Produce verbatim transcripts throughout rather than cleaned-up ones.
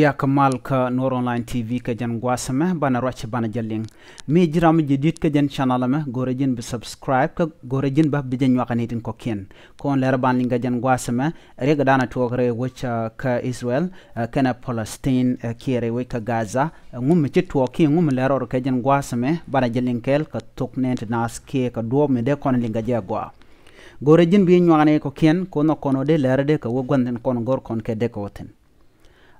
Yak mal kä Nuɔr Online T V kä jɛn gua̱a̱th ɛmɛ, banɛ ruac banɛ jɛ liŋ. Mi ji̱ ram ji̱ di̱t kä jɛn channel ɛmɛ, go̱rɛ ji̱n bi subscribe kä go̱rɛ ji̱n ba bi jɛ nyuak ni tin kɔ̱kiɛn. Kɔn lɛr ban liŋ kä jɛn gua̱a̱th ɛmɛ, riɛk dan a tuɔɔk rɛy wec, ah, kä Israel, ah, kɛnɛ Palestine, ah, kiɛ rɛy wec kä Gaza. Ah, ŋum mi ci tuɔɔk kiɛ ŋum mi lɛr rɔɔd kä jɛn gua̱a̱th ɛmɛ, banɛ jɛ liŋ kɛɛl kä thok nɛn ti naath kiɛ kä duɔɔp mi dee kɔn liŋ kä jɛ gua̱a̱. Go̱rɛ ji̱n bi nyuak ni kɔ̱kiɛn, kɔn kɔn wä dee lɛr dee kä wä gua̱n tin kɔn go̱r kɔn kɛ dee kä wä thin.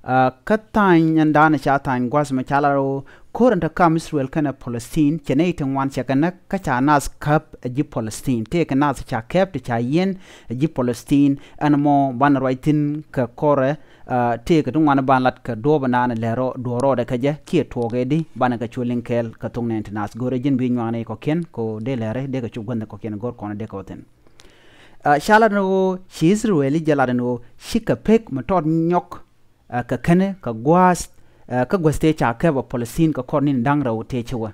Ah, kä tha̱a̱ny ɛn da̱a̱n ca tha̱a̱ny gua̱th mɛ ca lar ɣöö ko̱r ɛn te kam Israel kɛnɛ Palestine cɛ nɛy ti ŋuan cɛ kɛ näk kä ca naath käp ɛ ji̱ Palestine. Tëëkɛ naath ca kɛp ti ca yiɛn ɛ ji̱ Palestine ɛn mɔ banɛ ruac thi̱n kɛ kɔrɛ, ah, tëëkɛ ti ŋuan ban lat kɛ duɔ̱ɔ̱p ɛn da̱a̱n lɛ rɔ duɔ̱ɔ̱r rɔɔdɛ kä jɛ kiɛ tuɔɔk ɛ di banɛ kɛ cu liŋ kɛɛl kɛ thok nɛn ti naath. Go̱rɛ ji̱n bi nyuakni kɔ̱kiɛn kɛ ɣöö dee lɛri dee kɛ cu guänh kɔ̱kiɛn go̱r kɔn dee kɛ wä thi̱n. Ah, ca lat ni ɣöö ci Israel i̱ jɛ lat ni ɣöö cikɛ pek mi tɔt nyɔk, ah, kɛ kɛnɛ kɛ gua̱a̱th, ah, kä gua̱th tëë ca kɛp ɛ Palestine kɛ kɔr ni̱n da̱ŋ rɛw tëë ci wä.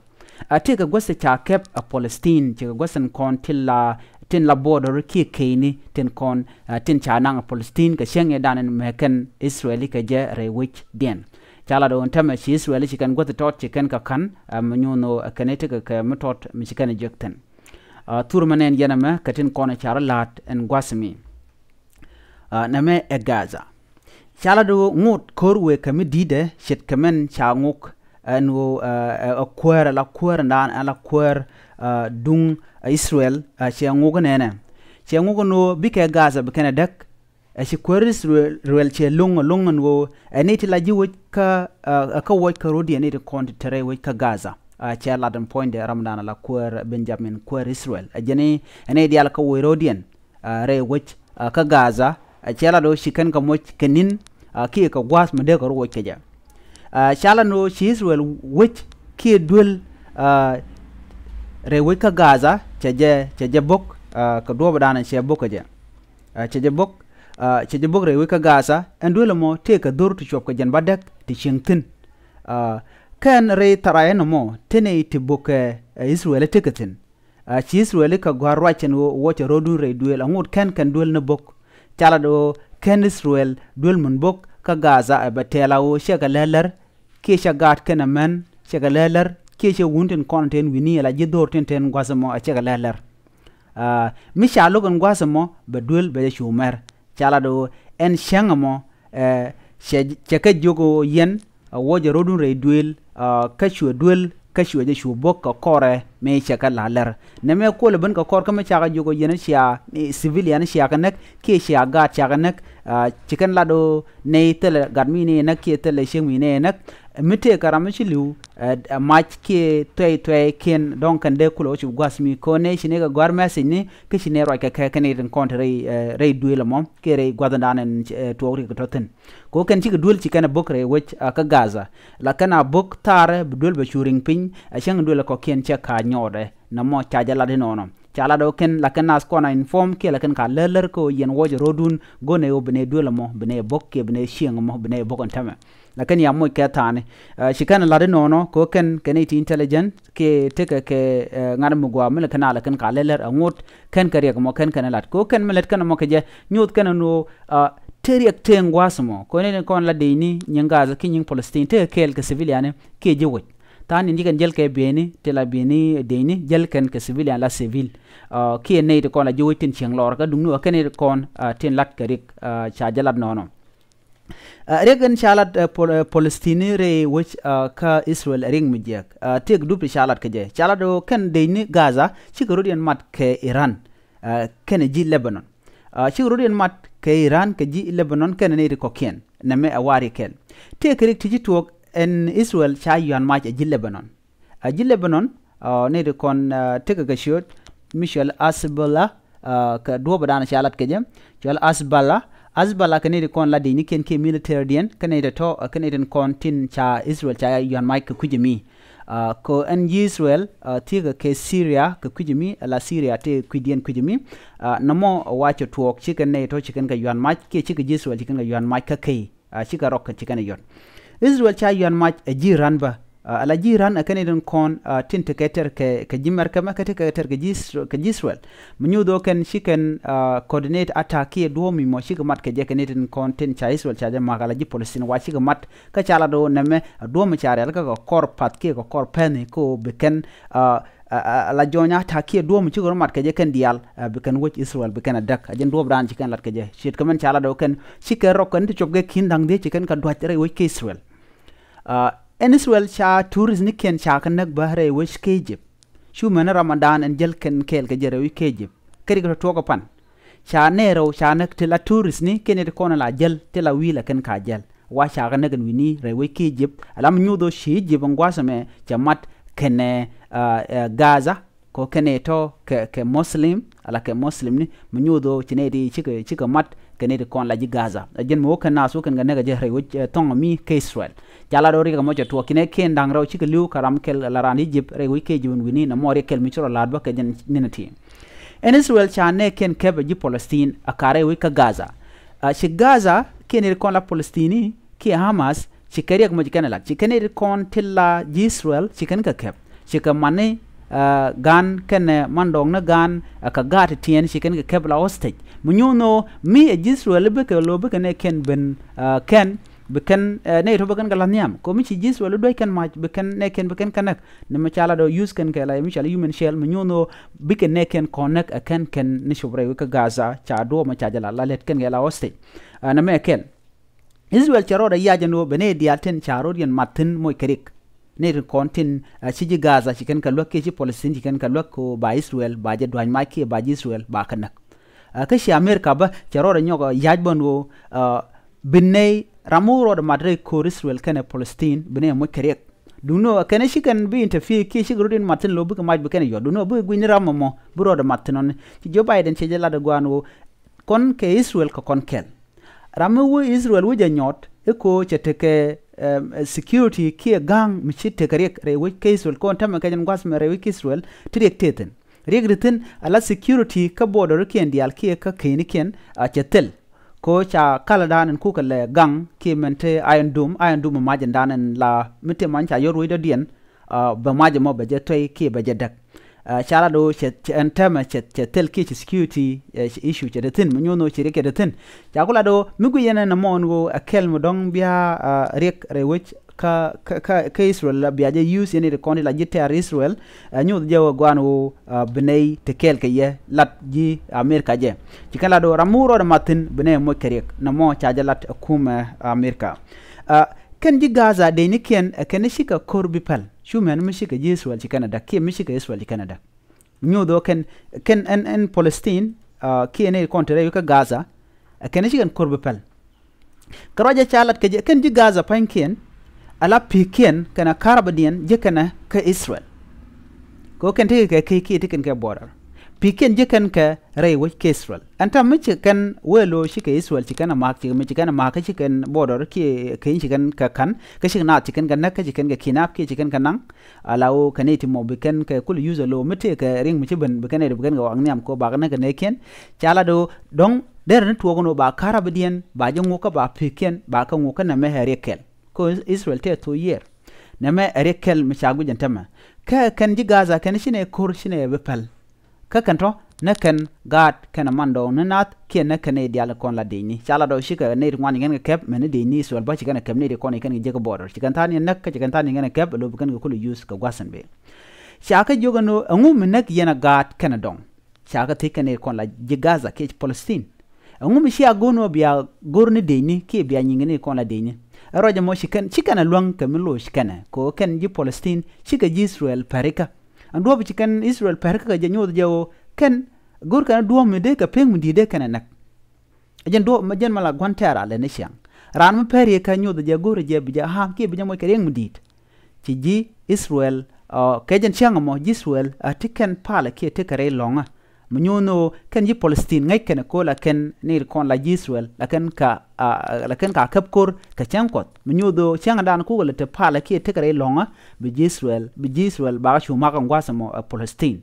Ah, tëë kɛ gua̱th tëë ca kɛp ɛ Palestine cikɛ gua̱th tin kɔn tin la, tin la border kiɛ keyni tin kɔn, ah, tin ca naŋ ɛ Palestine kɛ cäŋ i̱ dan in mɛ kɛn Israel i̱ kɛ jɛ rɛy wec diɛn. Ca lat ɣöö ɛn tämɛ ci Israel i̱ ci kɛn gua̱th tɔt ci kɛn kɛ ka̱n, ah, mi nyuun ɣöö ɛ kɛn i̱ tekɛ kɛ mi tɔt mi ci kɛn i̱ jek thi̱n. Ah, thur mɛ nɛn yɛn ɛmɛ kɛ tin kɔn car la̱a̱t ɛn gua̱th mi. Ah, nɛmɛ ɛ Gaza. Ca lat ɣöö ŋot ko̱r wëë kɛ mi di̱i̱dɛ ce̱tkɛ mɛn ca ŋok ɛn ɣöö, ah, ɛ, ɛ kuäär, ala kuäär ɛn daan, ala kuäär, ah, duŋ, ah, Israel, ah, cɛ ŋok nɛnɛ. Cɛ ŋok ɛn ɣöö bikɛ Gaza bi kɛn ɛ däk. Ɛ ci kuäär Israel cɛ lo̱ŋ ɛ lo̱ŋ ɛn ɣöö ɛ nɛy ti la ji̱ wec kä, ah, kä wuɔc kä ro̱diɛn nɛy ti kɔn ti te rɛy wec kä Gaza. Ah, cɛ lat ɛn puɔ̱nydɛ ram dan ala kuäär Benjamin kuäär Israel. Ɛ jɛn i̱ ɛ nɛy diaal kä wuɔc ro̱diɛn, ah, rɛy wec, ah, kä Gaza. Ah, cɛ lat ɣöö ci kɛn kɛ moc kɛ ni̱n, ah, kiɛ kɛ gua̱a̱th mi dee kɛ rɔ wuɔc kɛ jɛ. Ah, ca lat ɣöö ci Israel wec kiɛ duel, ah, rɛy wec kä Gaza cɛ jɛ, cɛ jɛ bo̱k, ah, kɛ duɔ̱ɔ̱p dan cɛ bo̱k kɛ jɛ. Ah, cɛ jɛ bo̱k, ah, cɛ jɛ bo̱k rɛy wec kä Gaza, ɛn duel ɛmɔ tëëkɛ dho̱r ti cuɔp kɛ jɛn ba däk ti cieŋ thi̱n. Ah, kɛn rɛy tharay ɛn ɛmɔ, te nɛy ti bo̱kɛ, eh, Israel ɛ tekɛ thi̱n. Ah, ci Israel i̱ kɛ gɔ̱a̱r ruac ɛn ɣöö wuɔcɛ ro̱dun rɛy duel, aŋot kɛn kɛn duel ni bo̱k. Ca lat ɣöö kɛn Israel duel min bo̱k kä Gaza ɛ bɛ tɛɛl a ɣöö cɛ kɛ lɛr lɛr, kiɛ cɛ gaat kɛn ɛmɛn, cɛ kɛ lɛr lɛr, kiɛ cɛ wun tin kɔn tin wi̱ni ala ji̱ dho̱r tin tin gua̱th ɛmɔ ɛ cɛ kɛ lɛr lɛr. Ah, mi ca lo̱k ɛn gua̱a̱th ɛmɔ bɛ duel bɛ jɛ cu mɛr. Ca lat ɣöö ɛn cäŋ ɛmɔ, eh, cɛ, cɛ kɛ jiök ɣöö yɛn, ah, wuɔcɛ ro̱dun rɛy duel, ah, kä cuɛ duel, kä cuɛ jɛ cu bo̱k kɛ kɔrɛ, mëë cɛ kɛ la̱r lɛr. Nɛmɛ kuɔlɛ ben kɛ kɔr kä mi cakɛ jiök ɣöö yɛn cia, eh, civilian cia kɛ näk, kiɛ cia gaat cia kɛ näk, ah, ci kɛn lat ɣöö nɛy thilɛ gat mi nɛy näk, kiɛ thilɛ ciek mi nɛy näk. Mi tëëkɛ ram mi ci li̱w, eh, eh, mac kiɛ thuɛy thuɛy kiɛn dɔ̱ŋ kɛn dee kulɛ wä ci gua̱th mi kɔn nɛy ci nɛy kɛ gɔ̱a̱r message ni, kä ci nɛy ruac kɛ kɛ kɛn i̱ tin kɔn ti rɛy, eh, rɛy duëël ɛmɔ, kiɛ rɛy gua̱th in dan in, eh, tuɔɔk rik tɔ̱ thi̱n. Kɛ ɣöö kɛn cikɛ duel ci kɛn ɛ bo̱k rɛy wec, ah, kä Gaza. La kɛn a bo̱k thaarɛ bi duel bɛ cu riŋ piny, a cäŋ duel ɛ kɔ̱kiɛn cɛ ka nyɔɔdɛ, nɔmɔ ca jɛ lat inɔnɔ. Ca lat ɣöö kɛn la kɛn naath kɔn a inform kiɛ la kɛn ka lär lär kɛ ɣöö yɛn wuɔcɛ ro̱dun, go̱n ɛ ɣöö bi nɛy duel ɛmɔ, bi nɛy bo̱k kiɛ bi nɛy cieŋ ɛmɔ, bi nɛy bo̱k ɛn tämɛ. La kɛn ya moc kɛ thaani. Ah, ci kɛn lat inɔnɔ, kɛ ɣöö kɛn kɛn i̱ ti intelligent, kiɛ tekɛ kɛ, eh, ŋa̱t mi gɔaa mi lɛ kɛn a lɛ kɛn ka lɛ lɛr aŋot kɛn kɛ riɛk mɔ kɛn kɛn lat. Kɛ ɣöö kɛn mi lät kɛn mɔ kɛ jɛ nyoth kɛn ɛn ɣöö, ah, te riɛk te ɛn gua̱a̱th mɔ. Kɛ ɣöö ni kɔn la dec ni nyiŋ Gaza ki nyiŋ Palestine tekɛ kɛɛl kɛ civilian ni kiɛ ji̱ wec. Tha̱a̱ŋ ni̱n ci kɛn jäl kɛ bieyni, ti la bieyni dec ni jäl kɛn kɛ civilian la civil. Ah, kiɛ nɛy ti kɔn la ji̱ wec tin cieŋ lɔr kä duŋni ɣöö kɛn nɛy ti kɔn, ah, tin lat kɛ riɛk, ah, ca jɛ lat nɔnɔ. Ah, riɛk in ca lat, eh, Pal-, eh, Palestine rɛy wec, ah, kä Israel riɛk mi jiɛk. Ah, tëëk dup ti ca lat kɛ jɛ. Ca lat ɣöö kɛn dec ni Gaza cikɛ rɔ̱diɛn mat kɛ Iran, ah, kɛnɛ ji̱ Lebanon. Ah, cikɛ rɔ̱diɛn mat kɛ Iran kɛ ji̱ Lebanon kɛnɛ nɛy ti kɔ̱kiɛn. Nɛmɛ ɛ wa̱a̱ riɛk kɛl. Tëëkɛ riɛk ti ci tuɔɔk ɛn Israel ca yua̱n mac ɛ ji̱ Lebanon. A ji̱ Lebanon, ah, nɛy ti kɔn, ah, tekɛ kɛ ciöt mi cɔl Hezbollah, ah, kɛ duɔ̱ɔ̱p ɛ dan ca lat kɛ jɛ, cɔl Hezbollah. Hezbollah kɛ nɛy ti kɔn la dec ni kiɛn kiɛ military diɛn, kɛ nɛy ti tɔ̱, ah, kɛ nɛy ti kɔn tin ca Israel ca yua̱n mac kɛ kui̱c mi. Ah, kɛ ɛn ji̱ Israel, ah, thiekɛ kɛ Syria kɛ kui̱c mi, ala Syria tëë kui̱diɛn kui̱c mi. Ah, nɔmɔ wa cɛ tuɔɔk cikɛ nɛy tɔ̱ ci kɛn kɛ yua̱n mac, kiɛ cikɛ ji̱ Israel ci kɛn kɛ yua̱n mac kä key. Ah, cikɛ rɔk kɛ ci kɛn ɛ yɔt. Israel ca yua̱n mac ɛ ji̱ Iran bä. Ala ji̱ Iran ɛ kɛn i̱ tin kɔn tin tekɛ tɛr kɛ ji̱ Mɛrkɛ mɛ kɛ tekɛ tɛr kɛ ji̱ Israel. Mi nyuuth ɣöö kɛn ci kɛn coordinate attack kiɛ duɔ̱ɔ̱p mi mɔ cikɛ mat kɛ jɛ kɛn i̱ tin kɔn tin ca Israel ca jɛ mak ala ji̱ Palestine wa cikɛ mat. Kä ca lat ɣöö nɛmɛ a duɔ̱ɔ̱p mi ca rial kä kɛ kɔr path kiɛ kɛ kɔr pɛn i̱ kä ɣöö bi kɛn ala jɔny attack kiɛ duɔ̱ɔ̱p mi cikɛ rɔ mat kɛ jɛ kɛn diaal bi kɛn wec Israel bi kɛn a däk. A jɛn duɔ̱ɔ̱p raan ci kɛn lat kɛ jɛ ciet kɛ mɛn ca lat ɣöö kɛn cikɛ rɔk kɛn ti cop kɛ ki̱n da̱ŋ dhiec ci kɛn kɛ duac rɛy wec kɛ Israel. Ɛn Israel ca tourist ni kiɛn ca kɛ näk bä rɛy wec kɛ Egypt. Cu mɛn Ramadan ɛn jäl kɛn kɛɛl kɛ jɛ rɛy wec kɛ Egypt. Kä rik tɔ tuɔk ɛ pan ca nɛɛrɛw ca näk ti la tourist ni kiɛn ti kɔn la jäl ti la wi̱i̱ la kɛn ka jäl wa ca kɛ näk ɛn wi̱ni rɛy wec kɛ Egypt. Ala mi nyuuth ɣöö ci Egypt ɛn gua̱a̱th ɛmɛ cɛ mat kɛnɛ Gaza kɔ kɛnɛ tɔ kɛ Muslim ala kɛ Muslim ni mi nyuuth ɣöö ci nɛy ti cikɛ mat kɛnɛ ti kɔn la ji̱ Gaza. A jɛn mi wä kɛn naath wä kɛn kɛ näk a jɛ rɛy wec thɔŋ mi kä Israel. Ca la dɔ̱ riɛk ɛmɔ cɛ tuɔɔk ci nɛy kiɛn da̱ŋ rɛw cikɛ li̱w kɛ ram kɛl la raan Egypt rɛy wec kɛ Egypt wi̱ni nɛ mɔ riɛk kɛl mi ci rɔ la̱a̱t bä kɛ jɛn ni̱n a ti. Ɛn Israel ca nɛy kiɛn kɛp a ji̱ Palestine a ka rɛy wec kä Gaza. Ci Gaza kiɛn ti kɔn la Palestine kiɛ Hamas ci kɛ riɛk mɔ ci kɛn ɛ lat ci kɛn ɛ ti kɔn ti la ji̱ Israel ci kɛn kɛ kɛp. Ci kɛ mani gan kɛnɛ man dɔɔk ni gan kɛ gaat ti tiɛɛn ci kɛn kɛ kɛp la hostage. Mi nyuuth ni ɣöö mi ɛ ji̱ Israel bikɛ lo̱ bikɛ nɛ kɛn ben kɛn bi kɛn nɛ itɔ bi kɛn kɛ la nhiam kɛ mi ci ji̱ Israel duec kɛn mac bi kɛn nɛ kɛn bi kɛn kɛ näk. Ni mi ca la dɔ use kɛn kɛ la mi ca la human shell mi nyuuth ni ɣöö bikɛ nɛ kɛn kɔn näk ɛ kɛn kɛn ni cop rɛy wek kä Gaza ca duɔɔp mi ca jɛ la la lɛt kɛn kɛ la hostage. Ni mɛ kɛl Israel cɛ rɔɔdɛ yac ɛn ɣöö bɛ nɛy diaal tin ca rɔɔd yɛn mat thi̱n moc kɛ rik. Nɛy tin kɔn tin ci ji̱ Gaza ci kɛn kɛ luäk kiɛ ci Palestine ci kɛn kɛ luäk kɛ ɣöö ba Israel ba jɛ dua̱ny mac kiɛ ba ji̱ Israel ba kɛ näk. Kä ci Amerika bä cɛ rɔɔdɛ nyɔk yac bä ɛn ɣöö bi nɛy ram mi wä rɔɔdɛ mat rɛy ko̱r Israel kɛnɛ Palestine bi nɛy moc kɛ riɛk. Duundɛ ɣöö kɛn ci kɛn bi interfere kiɛ cikɛ rɔɔd in mat thi̱n lo̱ bikɛ mac bi kɛn yɔt duundɛ ɣöö bikɛ gui̱ny ni ram ɛmɔ bi rɔɔdɛ mat thi̱n ɔni. Ci Joe Biden cɛ jɛ lat ɛ gua̱a̱n ɣöö kɔn kɛ Israel kɛ kɔn kɛl. Ram mi wä Israel wä jɛ nyɔt i̱ ko̱ cɛ tekɛ security kiɛ ga̱a̱ŋ mi ci tekɛ riɛk rɛy wec kä Israel kɔn tämɛ kɛ jɛn gua̱th mɛ rɛy wec kä Israel ti riɛk tëë thi̱n. Riɛk ri thi̱n ala security kä border kiɛn diaal kiɛ kä keni kiɛn a cɛ thil. Ko̱ ca kalä dan in kukɛ lɛ gaŋ kiɛ mɛn te Iron Dome, Iron Dome mac in dan in la mi te man ca yɔr wec dɔ̱diɛn. Bɛ mac ɛmɔ bɛ jɛ tuɛy kiɛ bɛ jɛ däk. Ca lat ɣöö cɛ ɛn tɛmɛ cɛ thil kiɛ cɛ security issue cɛ te thi̱n mi nyuɔ̱n ɣöö ci riɛk cɛ te thi̱n. Ca ku lat ɣöö mi guic yɛn ɛn ɛmɔ ɛn ɣöö ɛ kɛl mi dɔ̱ŋ bia riɛk rɛy wec kä Israel la bia jɛ use yɛn i̱ ti kɔn ti la ji̱ tɛ̈r Israel. Ɛ nyuth jɛ ɣöö guan ɣöö bi nɛy ti kɛɛl kɛ yɛ lat ji̱ Amerika jɛ. Ci kɛn lat ɣöö ram mi wä rɔɔdɛ mat thi̱n bi nɛy moc kɛ riɛk nɛ mɔ ca jɛ lat ɛ kumɛ Amerika. Kɛn ji̱ Gaza dee ni kiɛn ɛ kɛn cikɛ ko̱r bi päl. Cu mɛn mi cikɛ ji̱ Israel ci kɛn ɛ däk kiɛ mi cikɛ Israel ci kɛn ɛ däk. Nyuuth ɣöö kɛn kɛn ɛn ɛn Palestine kiɛ ni kɔn te rɛy kä Gaza. Ɛ kɛn cikɛn ko̱r bi päl. Kɛ ruacɛ ca lat kɛ jɛ kɛn ji̱ Gaza pa̱nykiɛn. Ala pi̱i̱kiɛn kɛn a karabädiɛn ji̱ kɛn ɛ kä Israel. Kɛ ɣöö kɛn tekɛ kɛ key kiɛ ti kɛn kɛ border. Pi̱i̱kiɛn ji̱ kɛn kɛ rɛy wec kä Israel. Ɛn ta̱m mi ci kɛn wee lo̱o̱ ci kɛ Israel ci kɛn a ma̱a̱k ci mi ci kɛn a ma̱a̱k kä ci kɛn border kiɛ keny ci kɛn kɛ ka̱n kä ci kɛ naath ci kɛn kɛ näk kä ci kɛn kɛ kidnap kiɛ ci kɛn kɛ naŋ. Ala ɣöö kɛ nɛy ti mɔ bi kɛn kɛ kul use alo mi tëëkɛ riŋ mi ci ben bi kɛn nɛy ti bi kɛn kɛ wak nhiam kɛ ɣöö bakɛ näk kɛ nɛy kiɛn. Ca lat ɣöö dɔ̱ŋ derɛ ni tuɔɔk ɛn ɣöö ba karabädiɛn ba jɛ ŋuk kä ba pi̱i̱kiɛn ba kɛ ŋuk kä nɛmɛ ɛ riɛk kɛl. Kä Israel tëë thok yiëër. Nɛmɛ ɛ riɛk kɛl mi ca guic ɛn tämɛ. Kä kɛn ji̱ Gaza kɛn ci nɛy ko̱r ci nɛy ɛ bi päl. Kä kɛn tɔ nɛ kɛn gaat kɛn ɛ man dɔɔŋ ni naath kiɛ nɛ kɛn nɛy diaal kɔn la dicni ca la dɔɔk cikɛ nɛy ti ŋuan ci kɛn kɛ kɛp mɛn ni dicni Israel bä ci kɛn ɛ kɛp nɛy ti kɔn ci kɛn kɛ jek border ci kɛn tha̱a̱n yɛn näk kä ci kɛn tha̱a̱n yɛn kɛn ɛ kɛp ɛ lo̱p kɛn kɛ kulɛ use kɛ gua̱th ɛn bee. Ca kɛ jiök ɛn ɣöö ɛŋu mi näk yɛn ɛ gaat kɛn ɛ dɔŋ. Ca kɛ thiec kɛn nɛy ti kɔn la ji̱ Gaza kiɛ Palestine. Ɛŋu mi cia go̱r ni ɣöö bia go̱r ni dicni kiɛ bia nyiŋkɛ nɛy ti kɔn la dicni. Ɛ ruac ɛmɔ ci kɛn ci kɛn ɛ luäŋ kɛ mi lo̱c kɛn ɛ kɛ ɣöö kɛn ji̱ Palestine cikɛ ji̱ Israel pärikä. Ɛn duɔ̱ɔ̱p ci kɛn Israel pärikä kɛ jɛ nyoth jɛ ɣöö kɛn go̱r kɛn duɔ̱ɔ̱p mi dee kɛ pek mi di̱i̱t dee kɛn ɛ näk. Ɛ jɛn duɔ̱ɔ̱p mɛ jɛn mɛ la gua̱n tɛ̈r a lɛn ni ciaŋ. Raan mi päri kä nyoth jɛ go̱r jɛ bi jɛ ha̱a̱m kiɛ bi jɛ moc kɛ riɛk mi di̱i̱t. Ci ji̱ Israel kɛ jɛn ciaŋ ɛmɔ ji̱ Israel a ti kɛn palɛ kiɛ ti kɛ rɛy lɔ̱ŋä. Mi nyuuth ni ɣöö kɛn ji̱ Palestine ŋäc kɛn ɛ ko̱ la kɛn ni ri kɔn la ji̱ Israel la kɛn ka la kɛn ka käp ko̱r kɛ cäŋ Kuɔth mi nyuuth ɣöö cäŋ dan kukɛ lɛ te palɛ kiɛ tekɛ rɛy lɔ̱ŋä. Bi ji̱ Israel bi ji̱ Israel bakä cu makä ŋua̱th ɛmɔ ɛ Palestine.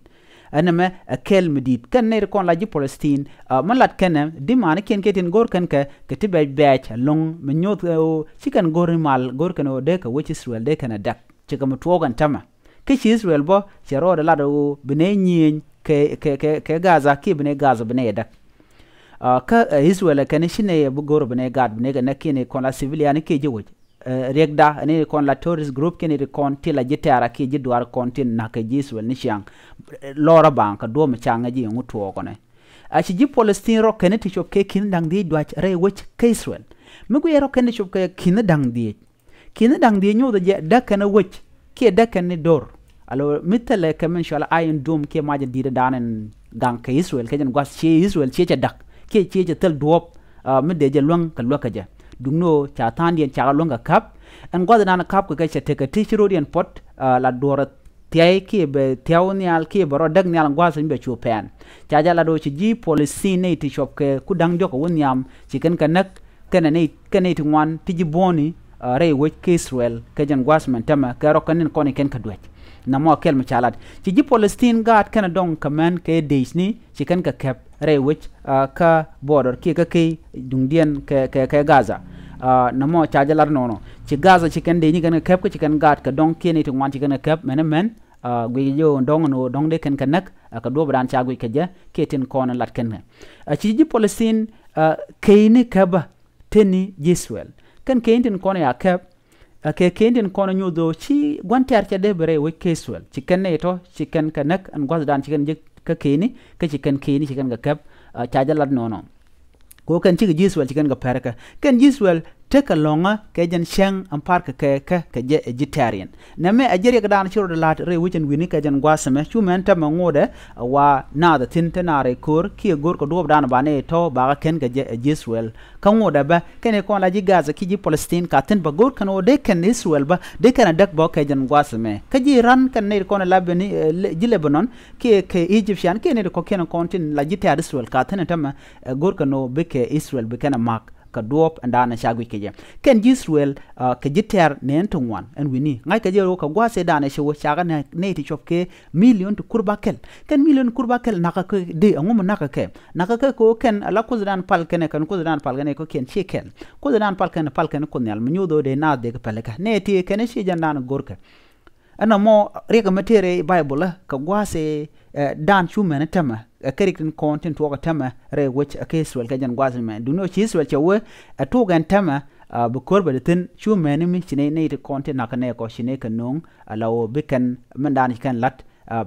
Ɛn ɛmɛ ɛ kɛl mi di̱i̱t kɛn ni ri kɔn la ji̱ Palestine. Mi lat kɛn ɛ di̱ maanikiɛn kiɛ tin go̱r kɛn kɛ kɛ ti bɛc bɛɛc ɛlɔ̱ŋ mi nyuuth ɣöö ci kɛn go̱r ni mal go̱r kɛn ɣöö dee kɛ wec Israel dee kɛn ɛ däk. Cikɛ mi tuɔɔk ɛn tämɛ. Kä ci Israel bä cɛ rɔɔdɛ lat ɣöö bi nɛ nyieny kɛ, kɛ, kɛ, kɛ Gaza kiɛ bi nɛ Gaza bi nɛ yɛ däk. Kä Israel ɛ kɛn ci nɛ yɛ bi go̱r bi nɛ gaat bi nɛ kɛ nɛ kiɛ nɛ kɔn la civilian kiɛ ji̱ wec. Riɛkda ɛn nɛ kɔn la terrorist group kiɛ nɛ ti kɔn ti la ji̱ tɛ̈ra kiɛ ji̱ duaar kɔn ti na̱k kɛ ji̱ Israel ni ciaŋ. Lɔrä baŋ kɛ duɔ̱ɔ̱m caŋ ɛ ji̱ ɛŋu tuɔɔkɔnɛ. A ci ji̱ Palestine rɔ kɛn ti cop kɛ ki̱n da̱ŋ dhiec duac rɛy wec kä Israel. Mi guiɛ rɔ kɛn ti cop kɛ ki̱n da̱ŋ dhiec. Ki̱n da̱ŋ dhiec nyothɛ jɛ däk kɛn wec kiɛ däk kɛn ni dor. Alo mi thilɛ kɛ min cɔal Iron Dome kiɛ mac in di̱i̱t dan in gaŋ kɛ Israel kɛ jɛn gua̱th ciɛ Israel ciɛ cɛ da̱k kiɛ ciɛ cɛ thil duɔ̱ɔ̱p. Mi dee jɛ luäŋ kɛ luäk kɛ jɛ duŋni ɣöö ca tha̱a̱ŋdiɛn cakɛ luäŋ kɛ käp. Ɛn gua̱th dan käp kɛ kɛ cɛ tekɛ ti ci ro̱diɛn puɔ̱t la duɔ̱ɔ̱rɛ thia̱y kiɛ bɛ thia̱w nhial kiɛ bɛ rɔ däk nhial gua̱th in bɛ cu pɛn. Ca jɛ lat ɣöö ci ji̱ Palestine nɛy ti cuɔp kɛ ku da̱ŋ diɔ̱k kɛ wä nhiam ci kɛn kɛ näk kɛnɛ nɛy kɛnɛ nɛy ti ŋuan ti ji̱ buɔ̱ɔ̱ni rɛy wec kä Israel kɛ jɛn gua̱th mɛn tämɛ kɛ rɔ kɛn in kɔn in kɛn kɛ duec. Namɔ kɛl mi ca lat ci ji̱ Palestine gaat kɛnɛ dɔŋ kɛ mɛn kɛ dec ni ci kɛn kɛ kɛp rɛy wec kä border kiɛ kä key duŋdiɛn kɛ, kɛ, kɛ Gaza. Namɔ ca jɛ lat nɔnɔ ci Gaza ci kɛn dec ni kɛn kɛ kɛp kä ci kɛn gaat kɛ dɔŋ kiɛ nɛy ti ŋuan ci kɛn kɛ kɛp mɛn mɛn. Guic jɛ ɣöö dɔ̱ŋ ni ɣöö dɔ̱ŋ dee kɛn kɛ näk kɛ duɔ̱ɔ̱pdan ca guic kɛ jɛ kiɛ tin kɔn in lat kɛn kɛ. Ci ji̱ Palestine keyni kɛpä teni ji̱ Israel kɛn keyni tin kɔn ya kɛp. Kɛ keyni tin kɔn in nyoth ɣöö ci gua̱n tɛ̈r cɛ dee bi rɛy wec kä Israel ci kɛn nɛy tɔ̱ ci kɛn kɛ näk ɛn gua̱thdan ci kɛn ji̱ kä keyni kä ci kɛn keyni ci kɛn kɛ kɛp. Ca jɛ lat nɔnɔ. Kɛ ɣöö kɛn cikɛ ji̱ Israel ci kɛn kɛ pɛr kɛ kɛn ji̱ Israel tekɛ lɔ̱ŋä kɛ jɛn cäŋ ɛn parkɛ kɛ kɛ kɛ jɛ ɛ ji̱ tɛ̈riɛn. Nɛmɛ ɛ jɛ riɛkdan ci rɔɔdɛ la̱t rɛy wec ɛn wi̱ni kɛ jɛn gua̱a̱th ɛmɛ cu mɛn tämɛ ŋotdɛ. Ɛ wa naath ɛ thi̱n te naar rɛy ko̱o̱r kiɛ go̱o̱r kɛ duɔ̱ɔ̱pdan ba nɛy tɔ̱ bakä kɛn kɛ jɛ ɛ ji̱ Israel. Kä ŋotdɛ bä kɛn i̱ kɔn la ji̱ Gaza kiɛ ji̱ Palestine ka thi̱n bä go̱o̱r kɛn ɣöö dee kɛn Israel bä dee kɛn ɛ däk bä kɛ jɛn gua̱a̱th ɛmɛ kä ji̱ Iran kɛn nɛy kɔn ɛ la beni ji̱ Lebanon kiɛ kɛ Egyptian kiɛ nɛy kɔ̱kiɛn kɔn tin la ji̱ tɛ̈r Israel ka thi̱n ɛ tämɛ. Ɛ go̱o̱r kɛn ɣöö bikɛ Israel bi kɛn ɛ ma̱k kɛ duɔ̱ɔ̱p ɛn daanɛ ca guic kɛ jɛ. Kɛn ji̱ Israel kɛ ji̱ tɛ̈r nɛɛn ti ŋuan ɛn wi̱ni ŋa̱ckɛ jɛ ro̱o̱ kɛ gua̱a̱th ëë daanɛ cɛ wä cakɛ nɛ nɛy ti cuɔp kɛ million ti kur ba kɛl. Kɛn million kur ba kɛl nakä kɛ dee ɛŋu mi nakä kɛ nakä kɛ kɛ ɣöö kɛn ala kuothdan pal kɛnɛ kɛn kuothdan pal kɛnɛ kɔ̱kiɛn ciɛ kɛl. Kuothdan pal kɛnɛ pal kɛnɛ kuoth nhial mi nyoth ɣöö dee naath dee kɛ päl kɛ nɛy ti kɛn ciɛ jɛn daanɛ go̱rkɛ. Ɛn ɛmɔ riɛk ɛmɛ tëë rɛy Baibol ɛ kɛ gua̱a̱th ëë dan cu mɛn ɛ tämɛ ɛ kɛ rik tin kɔn tin tuɔɔk ɛ tämɛ rɛy wec ɛ kɛ Israel kɛ jɛn gua̱a̱th ɛmɛ duŋni ɣöö ci Israel cɛ wee ɛ tuɔɔk ɛn tämɛ. Bi ko̱r bɛ di thi̱n cu mɛn mi ci nɛy nɛy ti kɔn tin nakä nɛɛkɔ ci nɛy kɛ no̱o̱ŋ. Ala ɣöö bi kɛn min dan ci kɛn la̱t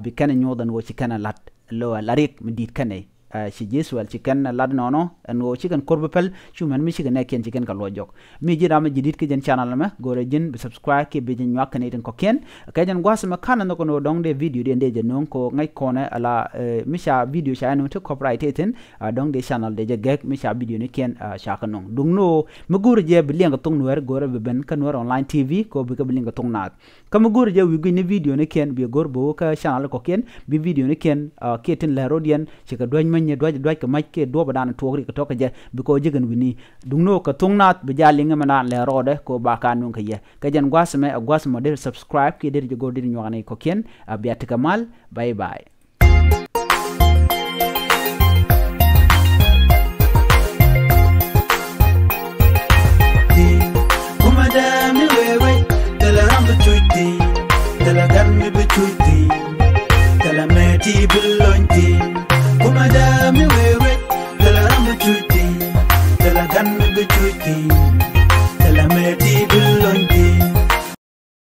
bi kɛn ɛ nyoth ɛn ɣöö ci kɛn ɛ la̱t. Lo̱ ɛ la rik mi di̱i̱t kɛn nɛy. Ci ji̱ Israel ci kɛn lat nɔnɔ ɛn ɣöö ci kɛn ko̱r bi päl cu mɛn mi cikɛ nɛɛkiɛn ci kɛn kɛ luɔc jɔk. Mi ji̱ ram mi ji̱ di̱t kä jɛn channel ɛmɛ go̱rɛ ji̱n bi subscribe kiɛ bi ji̱ nyuak kɛ nɛy tin kɔ̱kiɛn. Kɛ jɛn gua̱a̱th ɛmɛ ka̱n ɛn nhɔk ɛn ɣöö dɔ̱ŋ dee video diɛn dee jɛ no̱o̱ŋ kɛ ɣöö ŋäc kɔnɛ ala mi ca video ca ɛn ɣöö ti copyright tëë thi̱n. Dɔ̱ŋ dee channel dee jɛ gɛk mi ca video ni kiɛn ca kɛ no̱o̱ŋ duŋni ɣöö mi go̱rɛ jɛ bi liɛŋ kɛ thok Nuɛr go̱rɛ bi ben kä Nuɛr online T V kɛ ɣöö bi kɛ bi liɛŋ kɛ thok naath. Kä mi go̱o̱ri jɛ wi̱i̱ gui̱c ni video ni kiɛn bi go̱o̱r bo̱o̱ kä channel kɔ̱kiɛn bi video ni kiɛn kiɛ tin lɛ ro̱diɛn ci kɛ duäc mäny ni duäc duäc kɛ mac kiɛ duɔ̱ɔ̱p dan tuɔɔk rik kɛ tɔ̱ kɛ jɛ bi kɛ ɣöö ji̱ kɛn wi̱ni. Duŋni ɣöö kɛ thok naath bi jal liŋ mɛ naan lɛ rɔɔdɛ kɛ ɣöö ba ka nuŋ kɛ yɛ. Kɛ jɛn gua̱a̱th mɛ ɛ gua̱a̱th mɔ dee subscribe kiɛ dee jɛ go̱o̱r dee nyuak ni kɔ̱kiɛn. A bia tekɛ mal. Bye bye.